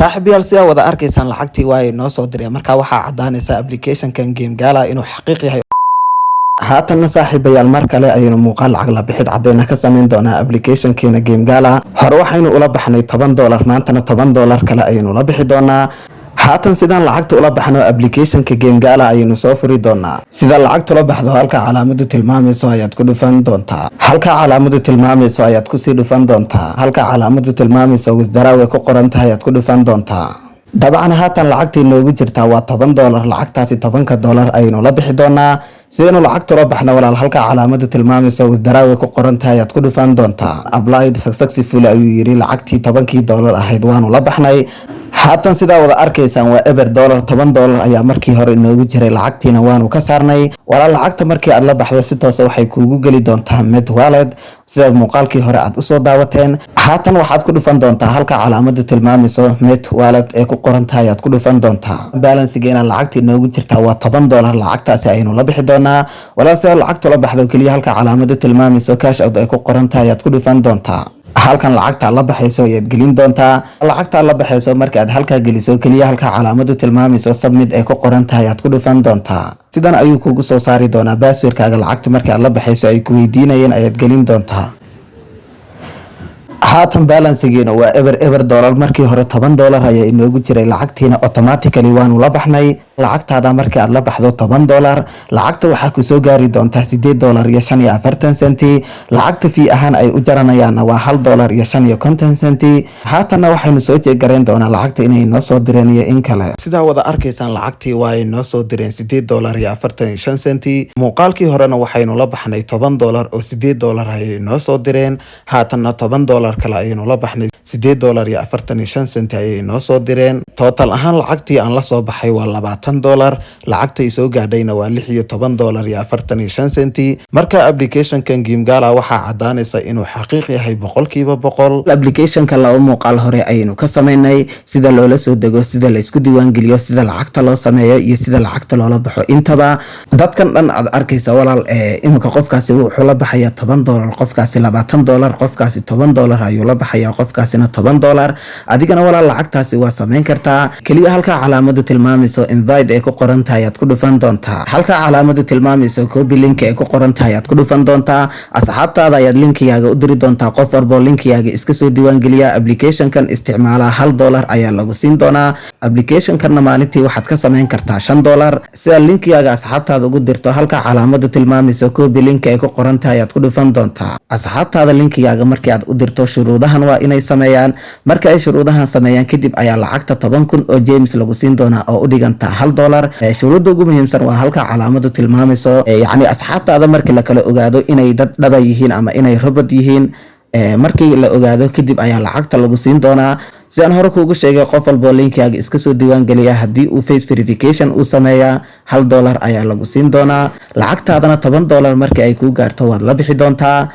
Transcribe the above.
Saaxiibayaal, sidaa wada arkaysaan, lacagtii waa ay noo soo direen. Marka waxaa caddaanaysa applicationkan Gemgala inuu xaqiiq yahay. Haatanna, saaxiibayaal, mar kale ayaynu muuqaal lacag la bixid cadeyna ka sameyn doonaa applicationkeena Gemgala. Hore waxaynu ula baxnay $10, maantana $10 kale ayaynu la bixi doonaa. Haatan sidaan lacagta ula baxno, applicationka Gemgala ayaynu soo furi doonaa. Sida lacagta ula baxdo, halka calaamadu tilmaamayso ayaad ku dhufan doontaa. Halka calaamadu tilmaamayso ayaad kusii dhufan doontaa. Halka calaamadu tilmaamayso "withdraw" ku qoran tahay ayaad ku dhufan doontaa. Dabcan haatan lacagtii noogu jirtaa waa $10. Lacagtaasi $10-ka ayaynu la bixi doonaa. Sidaynu lacagta ula baxno, walaal, halka calaamadu tilmaamayso "withdraw" ku qoran tahay ayaad ku dhufan doontaa. "Applied successful" ayuu yiri. Lacagtii $10-kii ahayd waanu la baxnay. Haatan sidaa wada arkaysaan, waa eber dollar. $10 ayaa markii hore inoogu jiray, lacagtiina waanu ka saarnay. Walaal, lacagta markii aad la baxdo, si toose waxay kuugu geli doontaa Met Wallet, sidaad muuqaalkii hore aad usoo daawateen. Haatan waxaad ku dhufan doontaa halka calaamadu tilmaamayso "Met Wallet" ee ku qoran tahay ayaad ku dhufan doontaa. Balansigeena lacagta inoogu jirtaa waa $10. Lacagtaasi ayaynu la bixi doonaa. Walaal, sidaad lacagta la baxdo, keliya halka calaamadu tilmaamayso "cash out" ay ku qoran tahay ayaad ku dhufan doontaa. Halkan lacagta la baxayso ayaad gelin doontaa. Lacagta la baxayso marka aad halkaa geliso, keliya halka calaamadu tilmaamayso "submit" ay ku qoran tahay aad ku dhufan doontaa. Sidan ayuu kugu soo saari doonaa. Passwordkaaga lacagta marka aad la baxayso ay ku weydiinayeen ayaad gelin doontaa. Haatan balansigiina waa eber, eber dollar. Markii hore $10 ayaa inoogu jiray, lacagtiina automatically waanu la baxnay. Lacagtaada markii aad la baxdo $10, lacagta waxaa kusoo gaari doontaa $8.45. Lacagta fee ahaan ay u jaranayaanna waa $1.55. Haatanna waxaynu soo check garayn doonaa lacagta inay noo soo direen iyo in kale. Sidaa wada arkaysaan, lacagtii waa ay noo soo direen, $8.45. Muuqaalkii horena waxaynu la baxnay $10 oo $8 ayay noo soo direen. Haatanna $10 kale ayaynu la baxnay, $8.45 ayay noo soo direen. Total ahaan lacagtii aan la soo baxay waa $20. Lacagtay soo gaadhayna waa $16.45. Marka applicationkan Gemgala waxaa cadaanaysa inuu xaqiiq yahay 100%. Applicationka laba muuqaal hore ayaynu ka sameynay: sida loola soo dego, sida la isku diiwaangeliyo, sida lacagta loo sameeyo iyo sida lacagta loola baxo intaba. Dadkan dhan aad arkaysa, walaal, iminka qofkaasi wuxuu la baxaya $10, qofkaasi $20, qofkaasi $10 ayuu la baxaya, qofkaasina $10. Adigana, walaal, lacagtaasi waa sameyn kartaa. Keliya halka calaamadu tilmaamayso "invite" ay ku qoran tahay aad ku dhufan doontaa. Halka calaamadu tilmaamayso "copy link" ay ku qoran tahay aad ku dhufan doontaa. Asxaabtaada ayaad linkigaaga u diri doontaa. Qof walboo linkigaaga iska soo diiwaangeliya, applicationkan isticmaala, $1 ayaa lagu siin doonaa. Applicationkanna maalintii waxaad ka sameyn kartaa $5. Sida linkigaaga asxaabtaada ugu dirto, halka calaamadu tilmaamayso "copy link" ay ku qoran tahay aad ku dhufan doontaa. Asxaabtaada linkigaaga markii aad u dirto, shuruudahan waa inay sameeyaan. Marka ay shuruudahan sameeyaan kadib ayaa lacagta 10,000 oo gems lagu siin doonaa, oo u dhiganta $1. Shuruudda ugu muhiimsan waa halka calaamadu tilmaamayso, yacni asxaabtaada markii la kala ogaado inay dad dhaba yihiin ama inay robot yihiin, markii la ogaado kadib ayaa lacagta lagu siin doonaa. Sidaan hore kuugu sheegay, qof walboo linkaaga iska soo diiwaangeliya, haddii uu face verification uu sameeyaa, $1 ayaa lagu siin doonaa. Lacagtaadana $10 markii ay kuu gaarto waad la bixi doontaa.